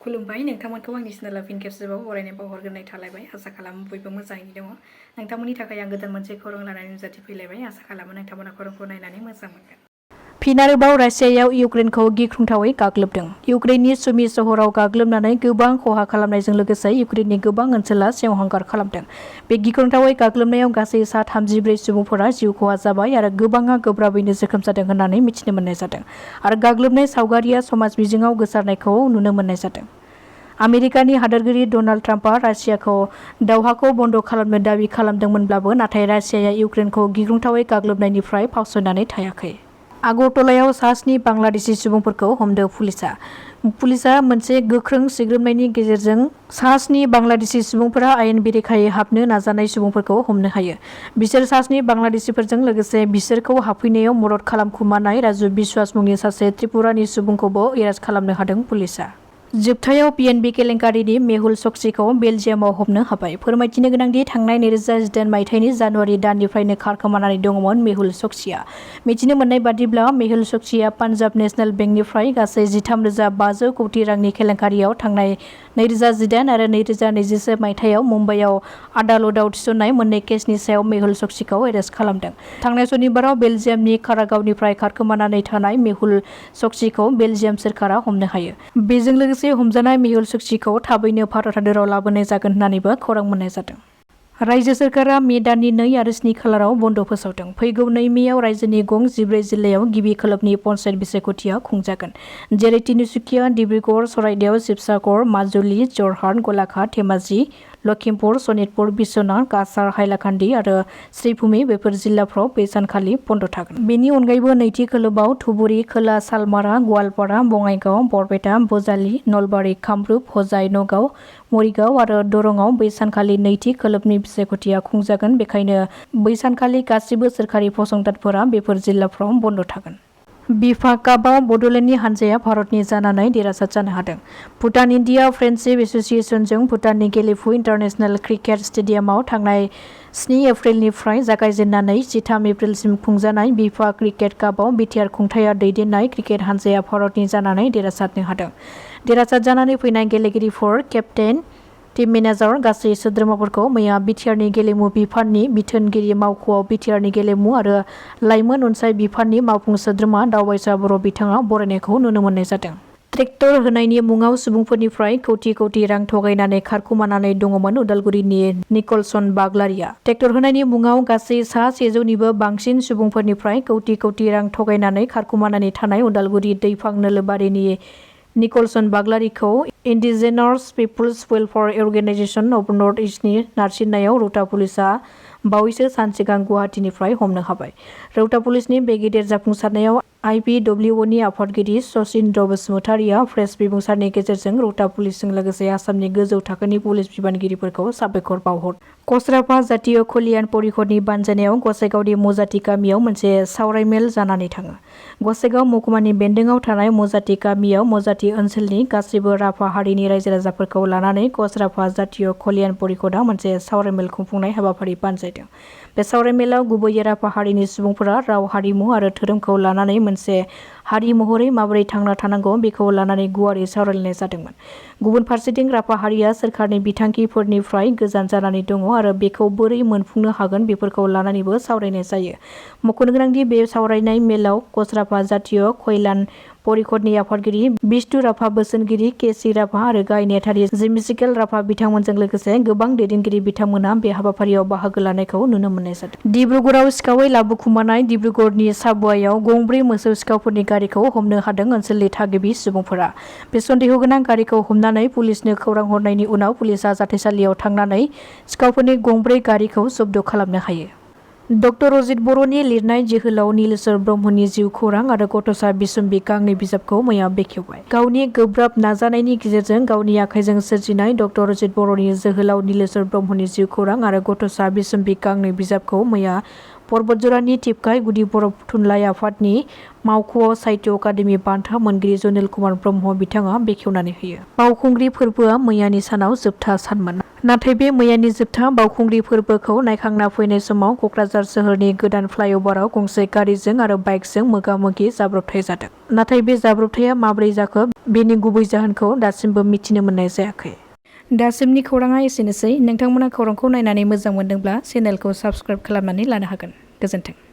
खुलुमबाय नोंथांमोनखौ आंनि चेनेलाव फिन खेबसेबाव बरायनाय बावहरग्रोनाय थालायबाय आसा खालामो बयबो मोजाङैनो दङ नोंथांमोननि थाखाय आं गोदान मोनसे खौरां लानानै नुजाथिफैलायबाय आसा खालामो नोंथांमोना खौरांखौ नायनानै मोजां मोनगोन। फिन आरोबाव रासियायाव इउक्रेनखौ गिख्रंथावै गाग्लोबदों। इउक्रेननि सुमि सहराव गाग्लोबनानै गोबां खहा खालामनायजों लोगोसे इउक्रेननि गोबां ओनसोला सेवहांगार खालामदों। बे गिख्रंथावै गाग्लोबनायाव गासै सा 34 सुबुंफोरा जिउ खहा जाबाय आरो गोबाङा गोब्राबैनो जोखोम जादों होननानै मिथिनो मोननाय जादों आरो गाग्लोबनाय सावगारिया समाज बिजोङाव गोसारनायखौ नुनो मोननाय जादों। आमेरिकानि हादोरगिरि डनाल्ड ट्राम्पआ रासियाखौ दावहाखौ बन्द खालामनो दाबि खालामदोंमोनब्लाबो नाथाय रासियाया इउक्रेनखौ गिख्रंथावै गाग्लोबनायनिफ्राय फावसायनानै थायाखै। आगरतलायाव सा 7 बांलादेशी सुबुंफोरखौ हमदों पुलिसआ मोनसे गोख्रों सिग्रोमनायनि गेजेरजों सा 7 बांलादेशी सुबुंफोरा आयेन बेरेखायै हाबनो नाजानाय सुबुंफोरखौ हमनो हायो। बिसोर सा 7 बांलादेशीफोरजों लोगोसे बिसोरखौ हाबफैनायाव मदद खालामखुमानाय राजु बिश्वास मुंनि सासे त्रिपुरानि सुबुंखौबो एरेस्ट खालामनो हादों पुलिसआ। जोबथायाव पिएनबि केलेंकारिनि मेहुल चक्सीखौ बेलजियामाव हमनो हाबाय। फोरमायथिनो गोनांदि थांनाय 2018 मायथाइनि जानुवारि दाननिफ्रायनो खारखोमानानै दङमोन मेहुल चक्सीआ। मिथिनो मोननाय बादिब्ला मेहुल चक्सीआ पान्जाब नेशनेल बेंकनिफ्राय गासै 13,500 कौटि रांनि केलेंकारियाव थांनाय 2018 आरो 2021 मायथाइयाव मुम्बाइआव आदालतआव थिसननाय मोननै केसनि सायाव मेहुल चक्सीखौ एरेस्ट खालामदों। थांनाय सनिबाराव बेलजियामनि कारागावनिफ्राय खारखोमानानै थानाय मेहुल चक्सीखौ बेलजियाम सोरखारा हमनो हायो। बेजों लोगोसे हमजानाय मेहुल चक्सीखौ थाबैनो भारत हादराव लाबोनाय जागोन होननानैबो खौरां मोननाय जादों। रायजो सोरखारा मे दाननि 2 आरो 7 खालाराव बन्द फोसावदों। फैगौ 2 मेआव रायजोनि गं 14 जिल्लायाव गिबि खोलोबनि पन्चायत बिसायखथिया खुंजागोन। जेरै तिनिसुकिया, डिब्रुगड़, चराइदेव, शिबसागर, माजुलि, जरहाट, गलाघाट, धेमाजि, लखिमपुर, सनितपुर, बिश्वनाथ, काछार, हाइलाकान्दि आरो श्रीभूमि बेफोर जिल्लाफ्राव बे सानखालि बन्द थागोन। बेनि अनगायैबो नैथि खोलोबआव धुबुरी, खोला सालमारा, गवालपारा, बङाइगाव, बरपेटा, बजालि, नलबारि, कामरुप, हजाइ, नगाव, मरिगाव आरो दरंआव बै सानखालि नैथि खोलोबनि बिसायखथिया खुंजागोन। बेखायनो बै सानखालि गासिबो सोरखारि फसंथानफोरा बेफोर जिल्लाफ्राव बन्द थागोन। बिफा कापआव बड'लेण्डनि हानजाया भारतनि जानानै देरहासार जानो हादों। भुटान इन्डिया फ्रेन्डशिप एस'सिएशनजों भुटाननि गेलेफु इन्टारनेशनेल क्रिकेट स्टेडियामाव थांनाय 7 एप्रिलनिफ्राय जागायजेननानै 13 एप्रिलसिम खुंजानाय बिफा क्रिकेट कापआव बिटिआर खुंथाया दैदेननाय क्रिकेट हानजाया भारतनि जानानै देरहासारनो हादों। देरहासार जानानै फैनाय गेलेगिरिफोर, केप्टेन, टीम मेनेजार, गासै सोद्रोमाफोरखौ मैया बिटिआरनि गेलेमु बिफाननि बिथोनगिरि मावख'आव बिटिआरनि गेलेमु आरो लाइमोन अनसाय बिफाननि मावफुं सोद्रोमा दावबायसा बर' बिथाङा बरायनायखौ नुनो मोननाय जादों। ट्रेक्टर होनायनि मुङाव सुबुंफोरनिफ्राय कौटि कौटि रां थगायनानै खारखुमानानै दङमोन उदालगुरिनि निकलसन बाग्लारिया। ट्रेक्टर होनायनि मुङाव गासै सा 100निबो बांसिन सुबुंफोरनिफ्राय कौटि कौटि रां थगायनानै खारखुमानानै थानाय उदालगुरि दैफां नोलोबारिनि निकलसन बाग्लारिखौ indigenous peoples welfare organisation of north इस्टनि नारसिननायाव रौता पुलिसआ बावैसो सान सिगां गुवाहाटीनिफ्राय हमनो हाबाय। रौता पुलिसनि बे गिदिर जाफुंसारनायाव आइपिडब्लिउनि आफादगिरि सचिन्द्र बसुमतारिया प्रेस बिबुंसारनि गेजेरजों रौता पुलिसजों लोगोसे आसामनि गोजौ थाखोनि पुलिस बिबानगिरिफोरखौ साबायखर बावहरदों। कचरापा जातीय कल्याण परिषदनि बानजायनायाव गसाइगावनि मजाति गामियाव मोनसे सावराय मेल जानानै थाङो। गसाइगाव महकुमानि बेन्दोंआव थानाय मजाति गामियाव मजाति ओनसोलनि गासैबो राभा हारिनि रायजो राजाफोरखौ लानानै कचरापा जातीय कल्याण परिषदआ मोनसे सावरायमेल खुंफुंनाय हाबाफारि बानजायदों। बे सावरायमेलाव गुबैयै राभा हारिनि सुबुंफोरा राव, हारिमु आरो धोरोमखौ लानानै मोनसे हारि महरै माबोरै थांना थानांगौ बेखौ लानानै गुवारै सावरायलायनाय जादोंमोन। गुबुन फारसेथिं राभा हारिया सोरखारनि बिथांखिफोरनिफ्राय गोजान जानानै दङ आरो बेखौ बोरै मोनफुंनो हागोन बेफोरखौ लानानैबो सावरायनाय जायो। मख'नो गोनांदि बे सावरायनाय मेलाव कचरापा जातीय कल्याण परिषदनि आफादगिरि बिष्णु राभा, बोसोनगिरि के.सि. राभा आरो गाहाय नेहाथारि जेमिसिकेल राभा बिथांमोनजों लोगोसे गोबां दैदेनगिरि बिथांमोना बे हाबाफारियाव बाहागो लानायखौ नुनो मोननाय जादों। डिब्रुगड़आव सिखावै लाबोखुमानाय डिब्रुगड़नि साबुवायाव गंब्रै मोसौ सिखावफोरनि गारिखौ हमनो हादों ओनसोलनि थागिबि सुबुंफोरा। बे सन्देह गोनां गारिखौ हमनानै पुलिसनो खौरां हरनायनि उनाव पुलिसआ जाथाइसालियाव थांनानै सिखावफोरनि गंब्रै गारिखौ जब्द खालामनो हायो। डक्टर अजित बर'नि लिरनाय जोहोलाव नीलेश्वर ब्रह्मनि जिउ खौरां आरो गथ'सा बिसुम्बि गांनै बिजाबखौ मैया बेखेवबाय। गावनि गोब्राब नाजानायनि गेजेरजों गावनि आखाइजों सोरजिनाय डक्टर अजित बर'नि जोहोलाव नीलेश्वर ब्रह्मनि जिउ खौरां आरो गथ'सा बिसुम्बि गांनै बिजाबखौ मैया पर्बतजरानि टिपकाय गुदि बर' थुनलाइ आफादनि मावख'आव साहित्य अकादेमि बान्था मोनगिरि जनिल कुमार ब्रह्म बिथाङा बेखेवनानै होयो। बावखुंग्रि फोरबोआ मैयानि सानाव जोबथा सानमोन। नाथाय बे मैयानि जोबथा बावखुंग्रि फोरबोखौ नायखांना फैनाय समाव क'क्राझार सोहोरनि गोदान फ्लाइअभाराव गंसे गारिजों आरो बाइकजों मोगा-मोगि जाब्रबथाय जादों। नाथाय बे जाब्रबथाया माबोरै जाखो बेनि गुबै जाहोनखौ दासिमबो मिथिनो मोननाय जायाखै। दासिमनि खौराङा एसेनोसै। नोंथांमोना खौरांखौ नायनानै मोजां मोनदोंब्ला चेनेलखौ साबस्क्राइब खालामनानै लानो हागोन। गोजोन्थों।